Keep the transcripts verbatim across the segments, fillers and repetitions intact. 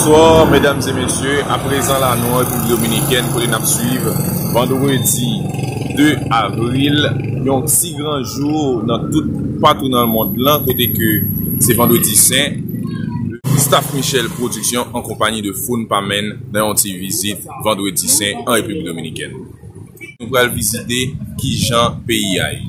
Bonswa, medam e mesye. Aprezan la, nou an Repiblik Dominikèn, kote n ap swiv vandredi de avril, yon ti gran jou nan tout, patou nan mond lan, kote ke se vandredi sen. Staff Michel Production an konpayi de Foun Pamenn nan yon ti vizit vandredi sen an Repiblik Dominikèn. Nou pral vizite kijan peyi a ye.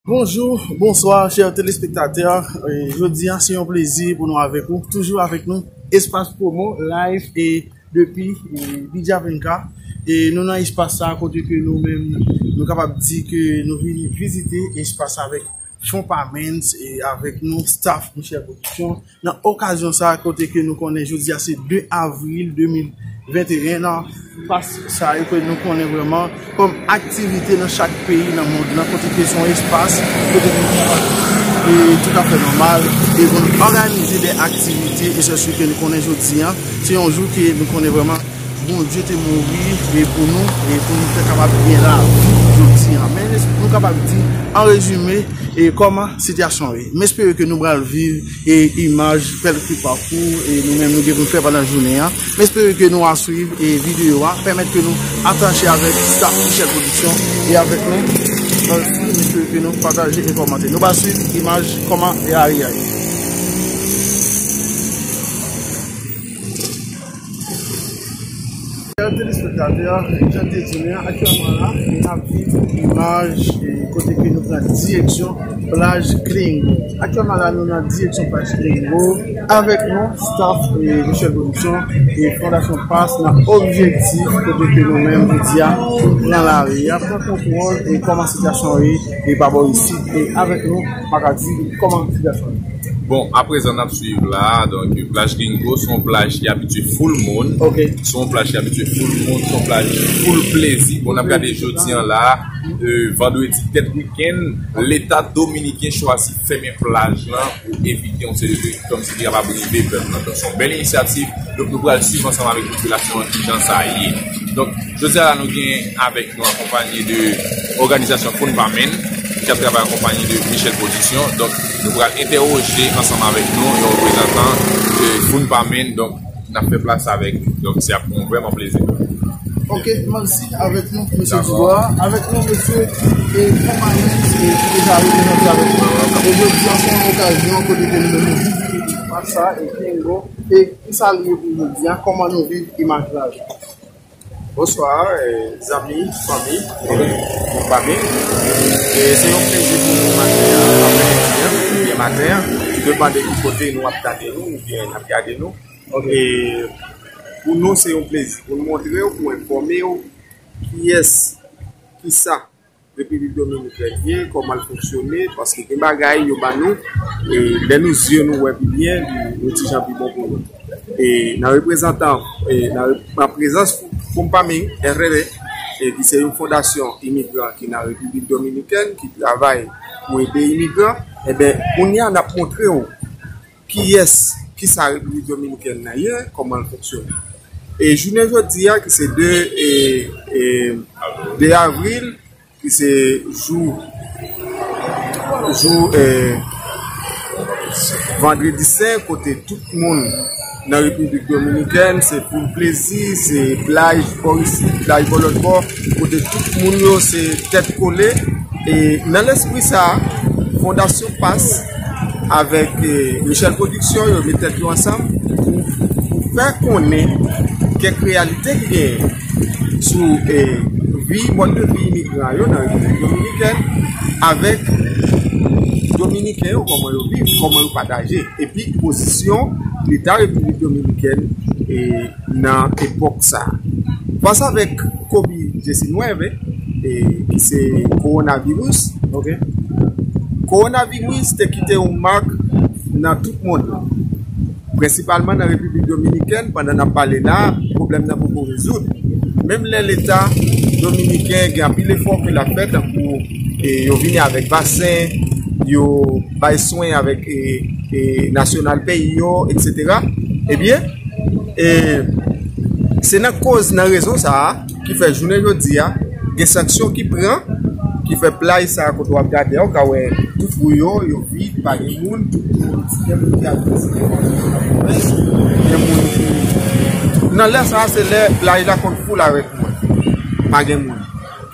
Bonjou, bonswa, chè telespektatè. E, jodi a, se yon plezi pou nou avèk ou, toujou avèk nou, Espas Promo Live e depi, e, Bidjavenka. E nou nan espas sa kote ke nou menm, nou kapab di ke nou vin vizite espas avèk Fon pa Mens e avèk nou, staff Michel Production. Nan okazyon sa, kote ke nou konnen jodi a se de avril de mil venteyen, nan pas sa yo ke nou konnen vrèman kòm aktivite nan chak peyi nan mond lan, kote ke se yon espas, kote ke nou kapab, e toutafè nòmal, e pou nou òganize de aktivite, e se sou ke nou konnen jodi a, se yon jou ke nou konnen vrèman Bondye te mouri e pou nou, e pou nou te kapab gen lavi jodi a. Men nou kapab di, an rezime, e kòman sitiyasyon ye. M espere ke nou pral viv, e imaj, kèlke pakou, e nou menm nou gen pou n fè pandan jounen an. M espere ke nou a swiv, e videyo a, pèmèt ke nou atache avèk staff Michel Production e avèk nou. Mèsi, m espere ke nou pataje e kòmante. Nou pral swiv imaj kòman e a ye. Chè telespektatè, jan te di nou an, aktyèlman la, n ap viv imaj, e, kote ke nou pran direksyon plaj Gringo. Aktyèlman la, nou nan direksyon plaj Gringo. Avèk nou, staff, e, Michel Production e Fondasyon pas nan objektif kote ke nou menm, jodi a, pou pran lari a, pran kontwòl, e kòman sitiyasyon ye, e pa bò isit, e avèk nou, m pa ka di kòman sitiyasyon ye. Bon, aprezan n ap swiv la, donk, plaj Gringo, se yon plaj ki abitye foul moun. Ok. Se yon plaj ki abitye foul moun, se yon plaj foul plezi. Bon, n ap gade jodi a la, e, vandredi tèt wikenn, Leta dominiken chwazi fèmen plaj lan pou evite yon seri de kòmsi ki kapab rive pèp lan. Donk, se yon bèl inisyativ. Donk, nou pral swiv ansanm avèk popilasyon an kijan sa ye. Donk, jodi a la, nou gen avèk nou, akonpaye de òganizasyon Foun pa Mens, ki ap travay akonpaye de Michel Production. Donk, nou pral entèwoje ansanm avèk nou yon reprezantan de Foun pa Mens. Donk, n ap fè plas avèk li. Donk, se ap yon vrèman plezi pou nou. Ok, mèsi avèk nou, mesye Dubois. Avèk nou, mesye, e, Fon pa Mens, e, ki deja reprezante avèk nou. E jodi a, se yon okazyon kote ke nou vin vizite espas sa, e Gringo, e kisa li ye pou jodi a, kòman nou viv imaj la? Bonswa, e, zanmi, fanmi, e, Fon pa Mens. E se yon plezi pou nou maten an, apremidi an, oubyen maten an, tou depann de ki kote nou ap tande nou, oubyen n ap gade nou. Ok. E pou nou, se yon plezi pou nou montre w, pou enfòme w kiyès, kisa Repiblik Dominikèn ye, kòman l fonksyone, paske gen bagay yo ba nou, e, lè nou zye nou wè pi byen, li yon ti jan pi bon pou nou. E nan reprezantan, e nan rep-, nan prezans Fon pa Mens, F R E, e ki se yon fondasyon imigran ki nan Repiblik Dominikèn, ki travay pou ede imigran, enben, kounye a n ap montre w kiyès, kisa Repiblik Dominikèn nan ye, kòman l fonksyone. E jounen jodi a, ki se de, e, e, de avril, ki se jou, jou, e, vandredi sen, kote tout moun nan Repiblik Dominikèn, se pou plezi, se plaj bò isit, plaj bò lòt bò, kote tout moun yo se tèt kole. E nan lespri sa a, Fondasyon pas avèk, e, Michel Production, yo met tèt yo ansanm pou, pou fè konnen kèk reyalite ki genyen sou, e, vi, mòd de vi imigran yo nan Repiblik Dominikèn, avèk Dominiken yo, kòman yo viv, kòman yo pataje, epi pozisyon Leta Repiblik Dominikèn, e, nan epòk sa a. Fas avèk kovid disenèf, e, ki se kowonaviris. Ok. Kowonaviris te kite yon mak nan tout mond lan. Prensipalman nan Repiblik Dominikèn, pandan n ap pale la, pwoblèm nan poko rezoud. Menm lè Leta dominiken gen anpil efò ke l ap fè, tankou, e, yo vini avèk vaksen, yo bay swen avèk, e, e, nasyonal peyi yo, etsetera. Ebyen, e, se nan koz, nan rezon sa a, ki fè jounen jodi a, gen sanksyon ki pran, ki fè plaj sa a kote w ap gade a, ou ka wè tout ri yo, yo vid, pa gen moun, tout moun, gen moun ki ap vizite, gen moun ki. Nan lè sa a, se lè plaj la konn full avèk moun. Pa gen moun.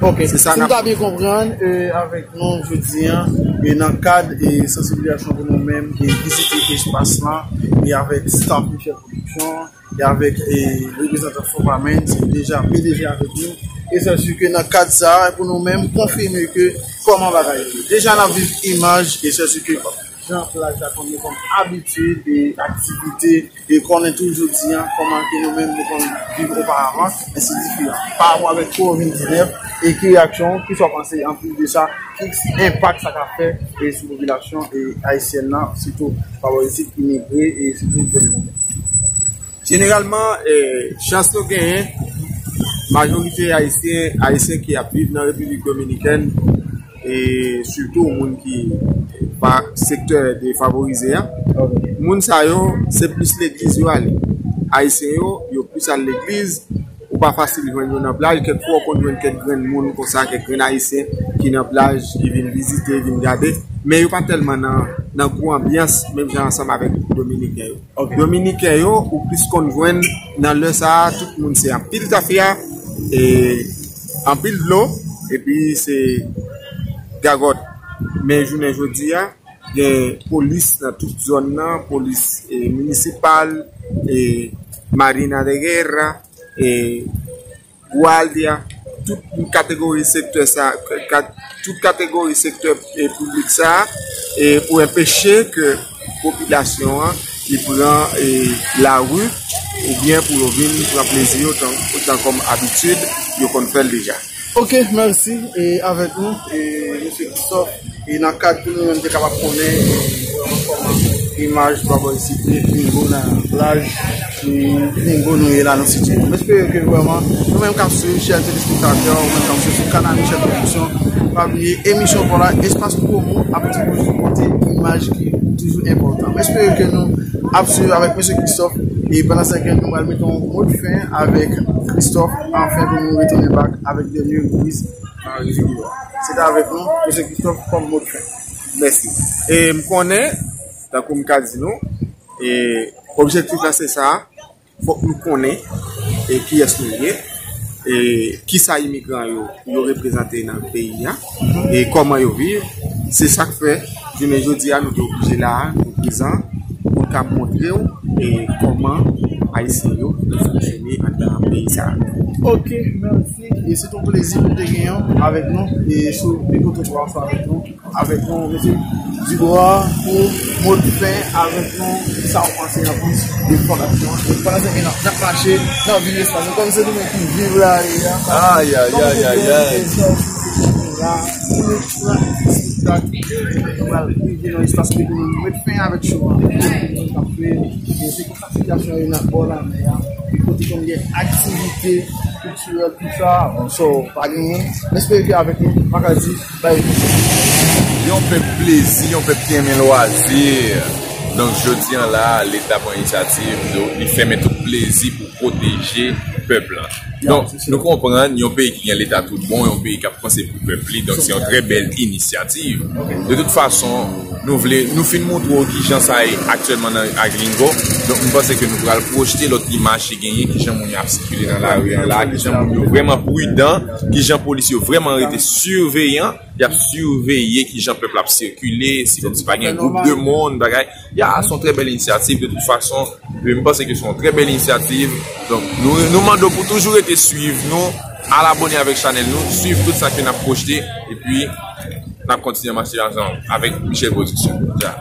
Ok. Se sa. Si m ta byen konprann, e, avèk nou jodi a, e nan kad, e, sansibilizasyon pou nou menm, e vizite espas lan, e avèk staff Michel Production, e avèk, e, reprezantan Fòpamen, se deja P D G avèk nou. E se si ke nan kad sa a, pou nou menm, konfime ke kòman bagay yo ye. Deja n ap viv imaj, e se si ke jan plaj la konn gen kòm abitid e aktivite, e konnen tou jodi a, kòman ke nou menm nou konn viv oparavan, ensi dife. Pa rapò avèk kovid diznèf, e ki reyaksyon, kisa w panse anplis de sa, ki enpak sa ka fè, e sou popilasyon, e ayisyèn nan, sitou pa bò isit, imigre, e sitou jèn moun. Jeneralman, e, chans nou genyen, majorite ayisyen, ayisyen ki ap viv nan Repiblik Dominikèn, e sitou moun ki pa sektè defavorize a, moun sa yo, se plis legliz yo ale. Ayisyen yo, yo plis al legliz, ou pa fasil jwenn yo nan plaj, kèk fwa w konn jwenn kèk grenn moun konsa, kèk grenn ayisyen ki nan plaj, ki vin vizite, vin gade, men yo pa tèlman nan, nan gwo anbyans, menm jan ansanm avèk Dominiken yo. Ok. Dominiken yo, ou plis konn jwenn nan lè sa a, tout moun se anpil tafya, e anpil dlo, epi se gagòt. Men jounen jodi a, gen polis nan tout zòn nan, polis, e, minisipal, e, Marina de Guerra, e, Guardia, tout kategori sektè sa, kat-, tout kategori sektè, e, piblik sa, e, pou enpeche ke popilasyon an li pran, e, lari, oubyen pou yo vin pran plezi yo tan, tan kòm abitid, yo konn fè l deja. Ok, mèsi. E avèk nou, e, mesye Christophe, e nan kad pou nou menm te kapab konnen, e, vrèman kòman imaj pa bò isit, e, Pingo nan plaj, e, Pingo nou ye la nan sitiyasyon. M espere ke vrèman, nou menm k ap swiv, chè telespektatè, ou menm k ap swiv sou kanal Michel Production, pa bliye emisyon pa w la, espas pwomo, ap toujou pote imaj ki toujou enpòtan. M espere ke nou ap swiv avèk mesye Christophe, e pandan se tan, nou pral mete yon mo de fen avèk Christophe, anfen, pou nou retounen back avèk dènye riz Marie Vidéo. Se ta avèk nou, mesye Christophe, kòm mo de fen. Mèsi. E m konnen, tankou m ka di nou, e objektif la se sa, fòk nou konnen, e kiyès nou ye, e kisa imigran yo, yo reprezante nan peyi a, e kòman yo viv. Se sa k fè, jounen jodi a, nou te oblije la a, nou prezan, pou n ka montre w, e kòman Ayisyen yo, yo fonksyone anndan peyi sa a. Ok, mèsi. E se yon plezi pou m te genyen w avèk nou, e sou mikwo twotwa ansanm avèk nou, avèk nou, mesye Dubois, pou mo de fen avèk nou, sa w panse anplis de fondasyon. E pandan se tan, n ap mache nan vil espas. Kòm se nou menm ki viv la, e a. Ay, ay, ay, ay, ay. Kòm se nou menm ki viv la, pou nou pran espas, nou pral rive nan espas ki pou nou met fen avèk cho a. E se konsa sitiyasyon ye nan bò lanmè a. E kote konn gen aktivite kiltirèl, tout sa, so, pa genyen. M espere ke avèk nou, pa ka di, bay. Yon pèp plezi, yon pèp ki renmen lwazi. Donk, jodi a la, Leta pran inisyativ, li fèmen tout plezi pou pwoteje pèp la. Donk, nou konprann, yon peyi ki gen Leta tout bon, yon peyi k ap panse pou pèp li, donk se yon trè bèl inisyativ. De tout fason, nou vle, nou fin montre w kijan sa ye aktyèlman nan, ak Gringo. Donk, m panse ke nou pral pwojte lòt imaj ki genyen, kijan moun yo ap sikile nan lari an la, kijan moun yo vrèman pridan, kijan polis yo vrèman rete siveyan, y ap siveye kijan pèp la ap sikile, se kòmsi pa gen gwoup de moun, bagay. Ya, se yon trè bèl inisyativ, de tout fason, e m panse ke se yon trè bèl inisyativ. Donk, nou, nou mande w pou toujou rete swiv nou, al abòne avèk chanèl nou, swiv tout sa ke n ap pwojte, epi n ap kontinye mache ansanm avèk Michel Production. Ya.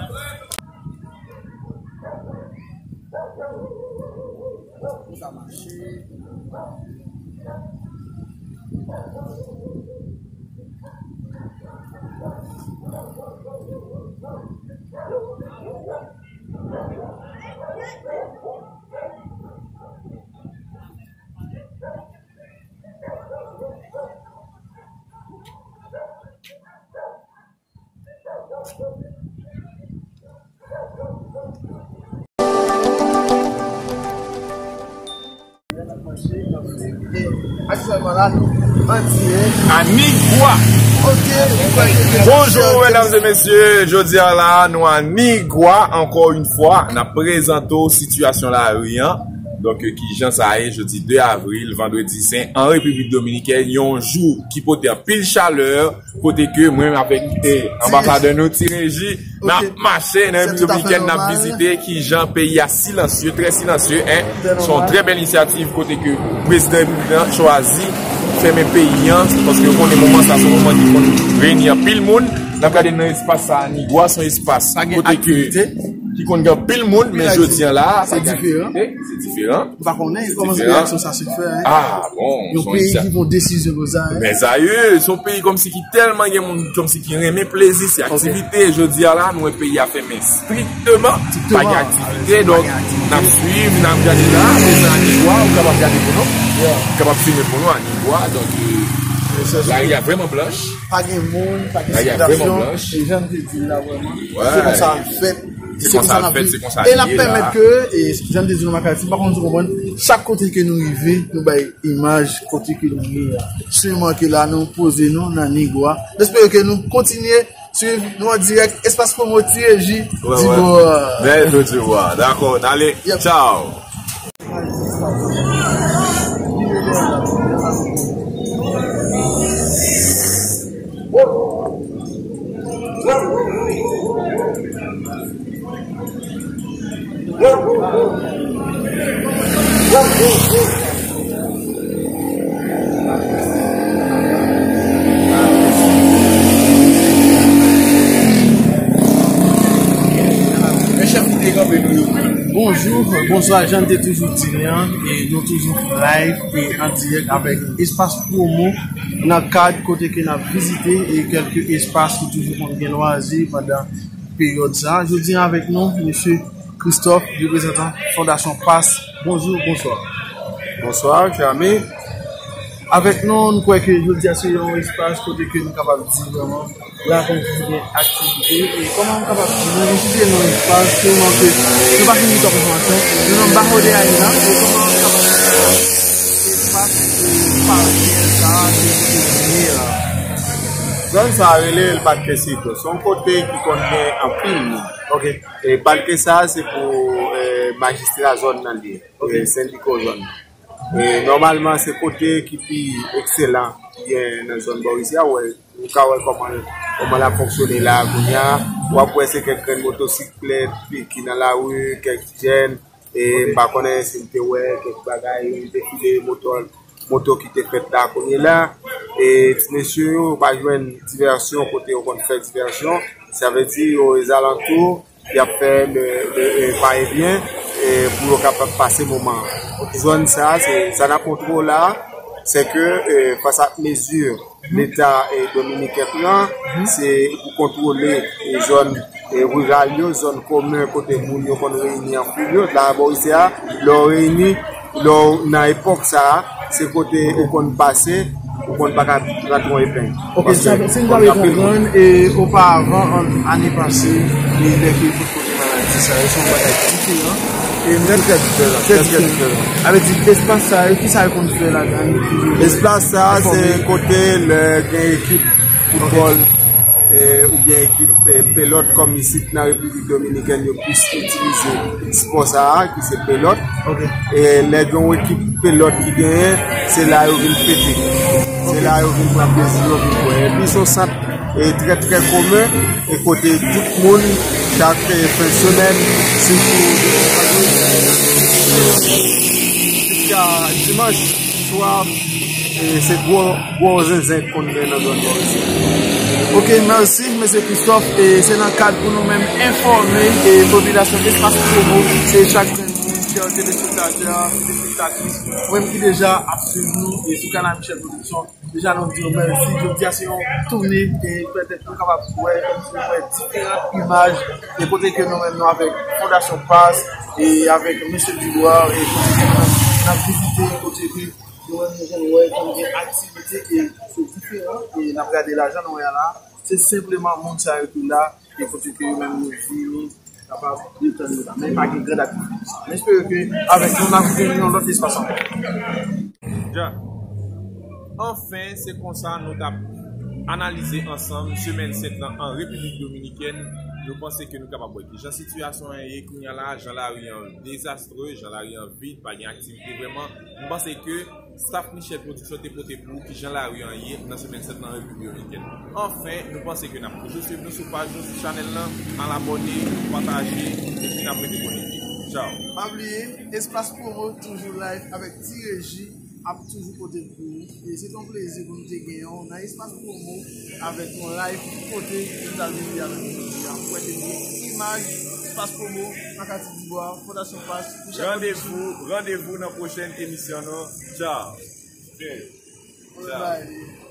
Aktyèlman la, nou an dirèk. Anigwa. Ok. Bonjou, medam e mesye. Jodi a la, nou Anigwa, ankò yon fwa. N ap prezante w sitiyasyon lari an. Donk, ki jan sa ye jodi de avril, vandredi sen, an Repiblik Dominikèn, yon jou ki pote anpil chalè, kote ke mwen avèk, eh, anbasadè nou, Ti Reji, n ap mache nan Repiblik Dominikèn, n ap vizite ki jan peyi a silansye, trè silansye, en. Se yon trè bèl inisyativ kote ke prezidan Repiblik lan chwazi fèmen peyi an, paske yo konnen moman sa se yon moman ki konn reyini anpil moun. N ap gade nan espas sa, Anigwa, se yon espas kote ke ki konn gen anpil moun, men jodi a la, se diferan. Se diferan. M pa konnen kòman reyaksyon sa se fè, hein. Ah, bon, yon peyi ki pran desizyon konsa, hein. Men serye, se yon peyi kòmsi ki tèlman gen moun kòmsi ki renmen plezi, se aktivite. Jodi a la, nou wè peyi a fèmen strikteman. Pa gen aktivite, donk, n ap swiv, n ap gade la, men se Anigwa, ou kapab gade pou nou. Ou kapab filme pou nou, Anigwa, donk, eh, lari a vrèman blanch. Pa gen moun, pa gen sikilasyon. E jan m te di l la, vrèman, se konsa l fèt. Se konsa l fèt, se konsa l ye la. E l ap pèmèt ke, e jan m te di nou, Makati, m pa konn si w konprann, chak kote ke nou rive, nou bay imaj kote ke nou ye a. Sèlman ke la, nou poze nou nan Anigwa. M espere ke nou kontinye swiv nou an dirèk, espas pwomo Ti Reji Dibò. Bèl Dibò. Dakò, n ale. Tchaw. Bonjou, bonswa, jan n te toujou di li an, e nou toujou live e an dirèk avèk espas pwomo nan kad kote ke n ap vizite e kèlke espas ki toujou konn gen lwazi pandan peryòd sa. Jodi a avèk nou, mesye Christophe, reprezantan Fondasyon pas. Bonjou, bonswa. Bonswa, chè ami. Avèk nou, nou kwè ke jodi a se yon espas kote ke nou kapab di vrèman la konn toujou gen aktivite. E kòman nou kapab di, nou vizite nan espas, sèlman ke nou pa fin gen twòp enfòmasyon. Nou nan Bajo de Arena, e kòman nou kapab di espas e pa sa, se kote nou ye la. Zòn sa rele El Parque Cito. Se yon kote ki konn gen anpil moun. Ok. E Parque sa, se pou, eh, majistra zòn nan li ye. Ok. Eh, sendiko zòn. E nòmalman, se kote ki pi ekselan ki gen nan zòn bò isi a. Ou ka wè kòman, kòman l ap fonksyone la kounye a. W ap wè se kèk grenn motosiklèt ki nan lari, kèk jèn. E m pa konnen si n te wè kèk bagay, yon defile moto, moto ki te fèt la kounye la. E ti mesye yo pa jwenn divèsyon kote yo konn fè divèsyon. Sa vle di yo ozalantou, y ap fè le, le, le va et vient, e pou yo kapab pase moman an. Zòn sa, se sa n ap montre w la, se ke, e, fas ak mezi Leta, e, dominiken pran, se pou kontwole, e, zòn, e, riral yo, zòn komen kote moun yo konn reyini anpil yo. La bò isi a, lè w reyini, lè w nan epòk sa a, se kote ou konn pase, ou konn pa ka rantre yon epenn. Ok, sa, si m ta byen konprann, e, oparavan, an, ane pase, e, lè ke kote maladi sa yo, se yon bagay diferan. E m trè, trè diferan, trè, trè diferan. Sa vle di, espas sa yo, kisa yo konn fè ladan l? Espas sa, se kote lè gen ekip foutbòl, e, oubyen ekip, e, pelòt kòm isit nan Repiblik Dominikèn, yo plis itilize spò sa a, ki se pelòt. Ok. E lè gen yon ekip pelòt ki genyen, se la yo vin fete. Se la yo vin pran plezi yo, vin bwè. Epi se yon sant, e, trè, trè komen, e kote tout moun, chak, e, fen semèn, sitou jiska dimanch swa, e, se gwo, gwo zenzen k konn gen nan zòn bò isi. Ok, mèsi, mesye Christophe. E se nan kad pou nou menm enfòme, e, popilasyon espas pwomo, se chak grenn moun, chè telespektatè, telespektatris, ou menm ki deja ap swiv nou, e sou Kanal Michel Production. Deja, nou di w mèsi. Jodi a, se yon toune, e petèt nou kapab wè, nou wè diferan imaj, e kote ke nou menm nou avèk Fondasyon pas, e avèk mesye Dubois, e kote ke nou menm n ap vizite, kote ke nou menm nou konn wè konn gen aktivite, e se diferan, e n ap gade la, jan nou wè a la, se senpleman moun sa yo ki la, e kote ke yo menm yo vini, kapab detann yo la. Men pa gen gran aktivite. M espere ke avèk nou, n ap vini yon lòt espas ankò. Ja. Anfen, se konsa nou t ap analize ansanm semèn sent lan an Repiblik Dominikèn. Nou panse ke nou kapab wè kijan sitiyasyon an ye kounye a la, jan lari an dezastre, jan lari an vid, pa gen aktivite vrèman. Nou panse ke staff Michel Production te pote pou ou kijan lari an ye nan semèn sent lan an Repiblik Dominikèn. Anfen, nou panse ke n ap toujou swiv nou sou paj nou, sou chanèl lan, al abòne, pataje, epi n ap rete konekte. Tchao. Pa bliye, Espas Promo toujou live avèk Ti Reji ap toujou pote l pou ou. E se t on plezi pou nou te genyen w nan Espas Promo avèk yon live kote nou t al vini avèk nou jodi a. Ou wè ke nou gen imaj Espas Promo, Makati Dibwa, Fondasyon Pas, Michel Production. Randevou, randevou nan pwochèn emisyon nou. Tchao. Bye. Tchao.